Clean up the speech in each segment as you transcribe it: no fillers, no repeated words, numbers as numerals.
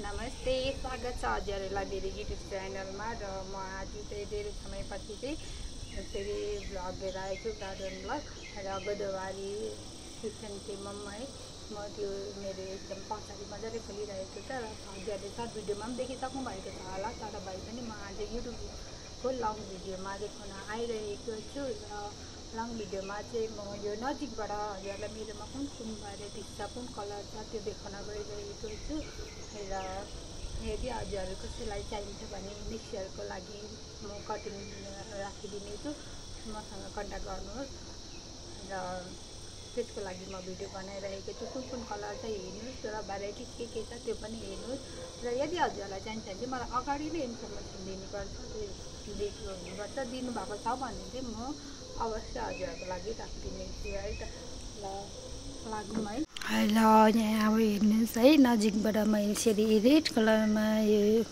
नमस्ते, स्वागत छ हजुरहरूलाई मेरो युट्युब च्यानलमा। र म आज चाहिँ धेरै समयपछि चाहिँ फेरि भ्लग लिएर आएको छु, गार्डन भ्लग। र गोदावरी किचन टिममा है म त्यो मेरो एकदम पछाडि मजाले खोलिरहेको छ। र हजुरहरूले सर्ट भिडियोमा पनि देखिसक्नु भएको छ होला, तर भए पनि म आज युट्युबको लङ भिडियोमा देखाउन आइरहेको छु। र लङ भिडियोमा चाहिँ म यो नजिकबाट हजुरहरूलाई मेरोमा कुन कुन भेराइटिज छ, कुन कलर छ त्यो देखाउन गइरहेको छु। र यदि हजुरहरू कसैलाई चाहिन्छ भने नेक्स्ट इयरको लागि म कटिङ राखिदिनेछु, मसँग कन्ट्याक्ट गर्नुहोस्। र त्यसको लागि म भिडियो बनाइरहेको छु। कुन कुन कलर छ हेर्नुहोस्, र भेराइटिज के छ त्यो पनि हेर्नुहोस्। र यदि हजुरहरूलाई चाहिन्छ भने चाहिँ मलाई अगाडि नै इन्फर्मेसन दिनुपर्छ, दिनुभएको छ भने चाहिँ म अवश्य हजुरहरूको लागि राखिदिनेछु है त। ल लागौँ है। ल यहाँ अब हेर्नुहोस् है, नजिकबाट मैले यसरी रेड कलरमा यो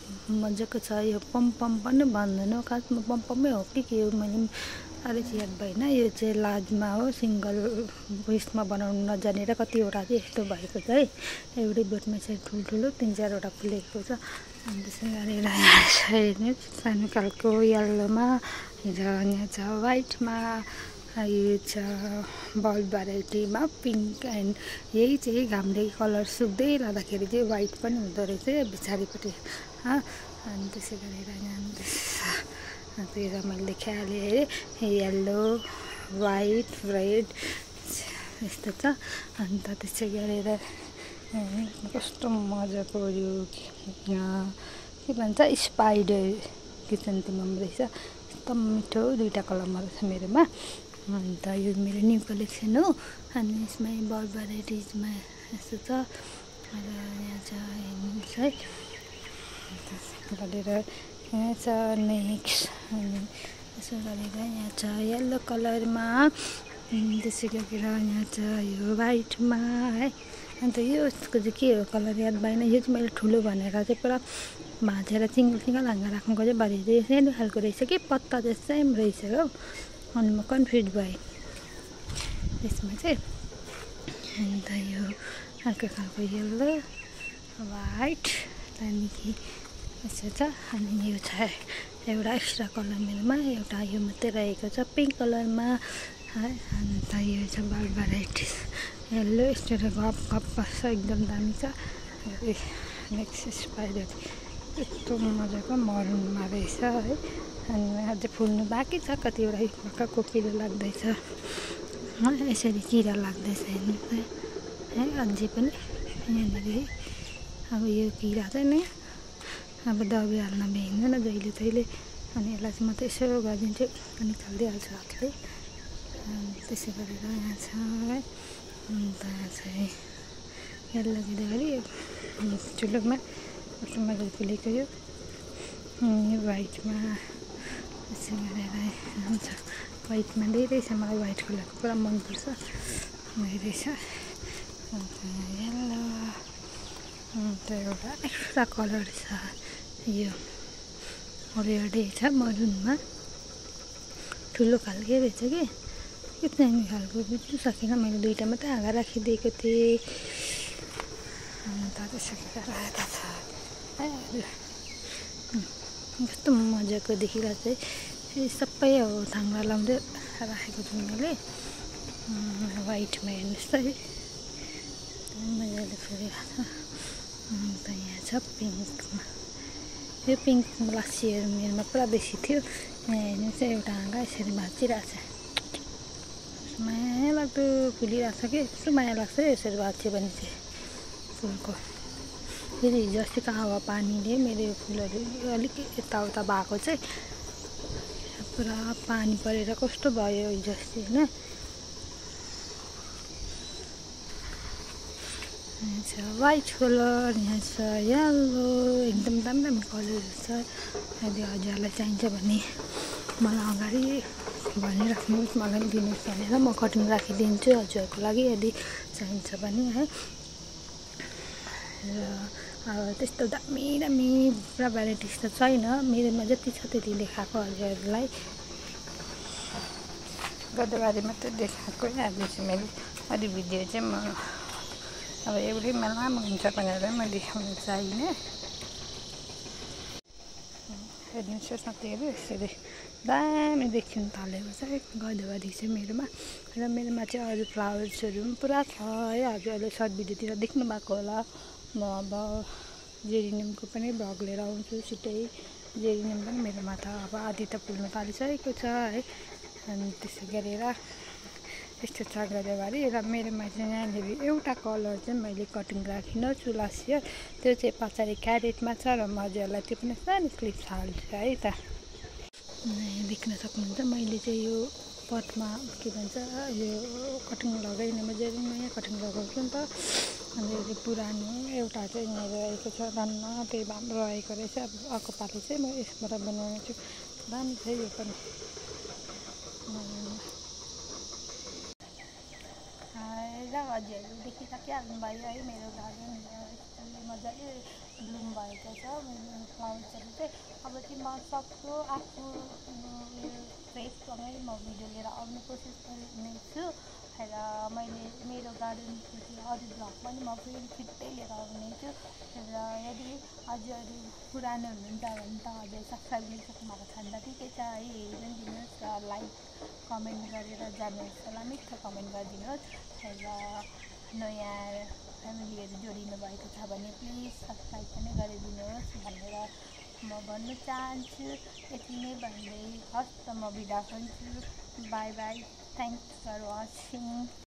मजाको छ। यो पम्पम पनि भन्दैन, खासमा पम्पमै हो कि के हो मैले साह्रै याद भएन। यो चाहिँ लाजमा हो, सिङ्गल उयसमा बनाउनु नजानेर कतिवटा चाहिँ यस्तो भएको छ है। एउटै बोटमा चाहिँ ठुल्ठुलो 3-4वटा फुलेको छ। अनि त्यसै गरेर यहाँ छ हेर्नुहोस्, सानो खालको यल्लोमा, र यहाँ छ वाइटमा, यो छ बल्ब भेराइटीमा पिङ्क। एन्ड यही चाहिँ घामले कलर सुक्दै लाँदाखेरि चाहिँ वाइट पनि हुँदो रहेछ पछाडिपट्टि। अनि त्यसै गरेर यहाँ त्यो मैले देखाइहालेँ है, येल्लो वाइट रेड यस्तो छ। अन्त त्यसै गरेर कस्तो मजाको यो के भन्छ स्पाइडर किचन टिमम रहेछ। एकदम मिठो दुईवटा कलरमा रहेछ मेरोमा। अन्त यो मेरो न्यू कलेक्सन हो। अनि यसमा बल्ब भेराइटिजमा यस्तो छ। र यहाँ छ हेर्नुहोस् है, गरेर यहाँ छ नेक्स्ट। अनि यसो गरेर यहाँ छ येल्लो कलरमा, त्यसै गरेर यहाँ छ यो वाइटमा है। अन्त यसको चाहिँ के हो कलर याद भएन। यो चाहिँ मैले ठुलो भनेर चाहिँ पुरा भाँचेर सिङ्गल हाङ्गा राख्नुको चाहिँ भरे चाहिँ सानो खालको रहेछ कि पत्ता चाहिँ सेम रहेछ हो। अनि म कन्फ्युज भएँ यसमा चाहिँ। अन्त यो अर्को खालको येल्लो वाइट त्यहाँदेखि यसो छ। अनि यो छ एउटा एक्स्ट्रा कलर मेरोमा, एउटा यो मात्रै रहेको छ पिङ्क कलरमा है। अन्त यो छ बल्ब भेराइटिज येल्लो, यस्तो गप गप बस्छ, एकदम दामी छ। नेक्स्ट स्पाइडर यस्तो मजाको मरुनमा रहेछ है। अनि अझै फुल्नु बाँकी छ, कतिवटा भर्खर कोपिलो लाग्दैछ, यसरी किरा लाग्दैछ हेर्नुहोस् है अझै पनि यहाँनिर। अब यो किरा चाहिँ नि अब दबाई हाल्न भ्याइँदैन जहिले तहिले। अनि यसलाई चाहिँ म त यसो गरिदिन्छु, अनि निकालिदिइहाल्छु हातले। त्यसै गरेर यहाँ छ है। अन्त चाहिँ यसलाई दिँदाखेरि ठुलोमा कस्तो मजाले फुलेको यो वाइटमा। त्यसै गरेर हुन्छ वाइटमा धेरै छ, मलाई वाइट कलर पुरा मनपर्छ धेरै छ। अन्त येल्लो, अन्त एउटा एक्स्ट्रा कलर छ यो रेडै छ मरुनमा, ठुलो खालकै रहेछ कि सानो खालको बुझ्नु सकिनँ मैले, दुईवटा मात्रै हाँगा राखिदिएको थिएँ। अन्त त्यसै गरेर यता छ कस्तो मजाको देखिरहेको चाहिँ सबै अब थाङ्ना लाउँदै राखेको छु मैले। वाइटमा हेर्नुहोस् त मजाले फुलिरहेको छ। अन्त यहाँ छ पिङ्कमा, यो पिङ्क लास्ट इयर मेरोमा पुरा बेसी थियो। यहाँ हेर्नुहोस् एउटा हाँगा यसरी भाँचिरहेको छ, माया लाग्दो फुलिरहेको छ कि यस्तो माया लाग्छ यसरी भाँच्यो भने चाहिँ फुलको। फेरि हिजो अस्तिको हावा पानीले मेरो यो फुलहरू अलिक यताउता भएको चाहिँ पुरा पानी परेर कस्तो भयो हिजो अस्ति होइन। यहाँ छ वाइट कलर, यहाँ छ येल्लो, एकदम दामी दामी कलरहरू छ। यदि हजुरहरूलाई चाहिन्छ भने मलाई अगाडि भनिराख्नुहोस्, मलाई पनि दिनुहोस् भनेर म कटिङ राखिदिन्छु हजुरहरूको लागि यदि चाहिन्छ भने है। र अब त्यस्तो दामी दामी पुरा भेराइटिज त छैन, मेरोमा जति छ त्यति देखाएको हजुरहरूलाई। गोदावरी मात्रै देखाएको आज चाहिँ मैले अरू भिडियो चाहिँ म अब एउटै लामो हुन्छ भनेर मैले देखाउनु चाहिनँ। हेर्नुहोस् साथीहरू, यसरी दामी देखिन थालेको छ है गदावरी चाहिँ मेरोमा। र मेरोमा चाहिँ अरू फ्लावर्सहरू पनि पुरा छ है। हजुरहरूले सर्ट भिडियोतिर देख्नु भएको होला। म अब जेरिनियमको पनि भ्लग लिएर आउँछु छिट्टै। जेरिनियम पनि मेरोमा त अब आधी त फुल्नु थालिसकेको छ है। अनि त्यसै गरेर यस्तो छ गदावरी। र मेरोमा चाहिँ यहाँनिर एउटा कलर चाहिँ मैले कटिङ राखिनँ छु लास्ट इयर, त्यो चाहिँ पछाडि क्यारेटमा छ। र म हजुरहरूलाई त्यो पनि सानो क्लिप हाल्छु है त। देख्न सक्नुहुन्छ मैले चाहिँ यो पटमा के भन्छ यो कटिङ लगाइनँ, म जहिले नयाँ कटिङ लगाउँछु नि त। अनि यो पुरानो एउटा चाहिँ यहाँ रहेको छ धन्न, त्यही भए रहेको रहेछ। अब अर्को पालि चाहिँ म यसबाट बनाउँछु। दामी छ यो पनि। र हजुरहरूले देखिसकिहाल्नु भयो है मेरो गार्डन मजाले ब्लुम भएको छ मेरो फ्लावर्सहरू चाहिँ। अब चाहिँ म सक्छु आफू फ्रेससँगै म भिडियो लिएर आउने कोसिस गर्नेछु। र मैले मेरो गार्डनको चाहिँ अरू भ्लग पनि म फेरि छिट्टै लिएर आउनेछु। र यदि हजुरहरू पुरानो हुनुहुन्छ भने त हजुर सब्सक्राइब गरिसक्नु भएको छ भने त ठिकै छ है, हेरि पनि दिनुहोस् र लाइक कमेन्ट गरेर जानुहोस् होला, मिठो कमेन्ट गरिदिनुहोस्। र नयाँ फ्यामिलीहरू जोडिनु भएको छ भने प्लिज सब्सक्राइब पनि गरिदिनुहोस् भनेर म भन्नु चाहन्छु। यति नै भन्दै हस् त म बिदा हुन्छु। Bye bye, thanks for watching.